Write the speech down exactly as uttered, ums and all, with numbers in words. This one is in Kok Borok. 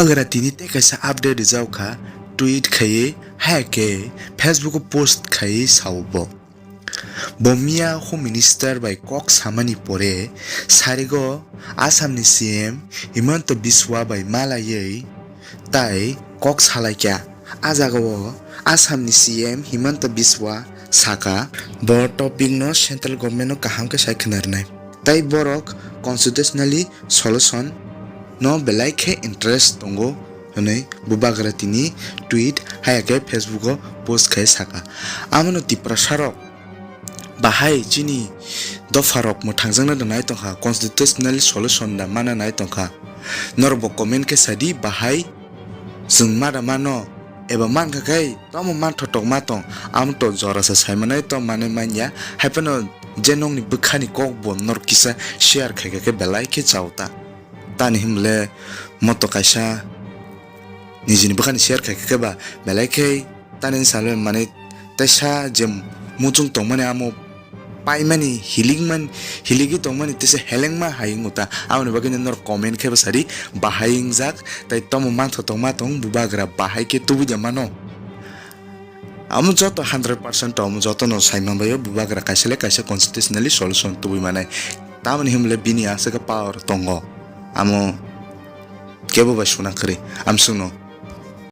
Bubagra tini tei kaisa update rijak kha, tweet khaiwi haya khe Facebook o post khaiwi sao bo. Bo miya Home Minister bai kok samani pore sarigo Assam ni C M Himanta Biswa bai malaiwi tai kok salaikha. A jagao Assam ni C M Himanta Biswa saka, bo topic no central government no kaham khe sai khna rwnai. Tai borok constitutionally solution no belai khe interest tongo hwnwi Bubagra tini tweet haya khe Facebook o post khai saka. Amono Tiprasa rok bahai chini dopha rok mwthangjakna da nai tongkha, constitutional solution da mana nai tongkha. Norok bo comment khe sadi bahai chwng ma da mano eba mankha khai tamo manthotok ma tong, amo to jorasa saimanai to manwi manya, haiphano je nokni bwkhani kok bo norok kisa share khaikha khe belai khe chao ta. Tani himle moto kaisa nijini bwkhani share khaikha khe ba belai khe tani salmani teisa je muchung tongmani amo paimani hilikman hiligi tongmani teisa helengma hai wngkha ta. Aboni bagwi norok comment khe bwsadi bahai wngjak tai tamo manthotok ma tong Bubagra bahai khe tubui da mano. Amo joto hundred percent amo jotono sai manbaio Bubagra kaisa le kaisa constitutionally solution tubui manai. Tamoni himle bini aswk power tongo. Amo kebo bai suna kwrwi. Amsukno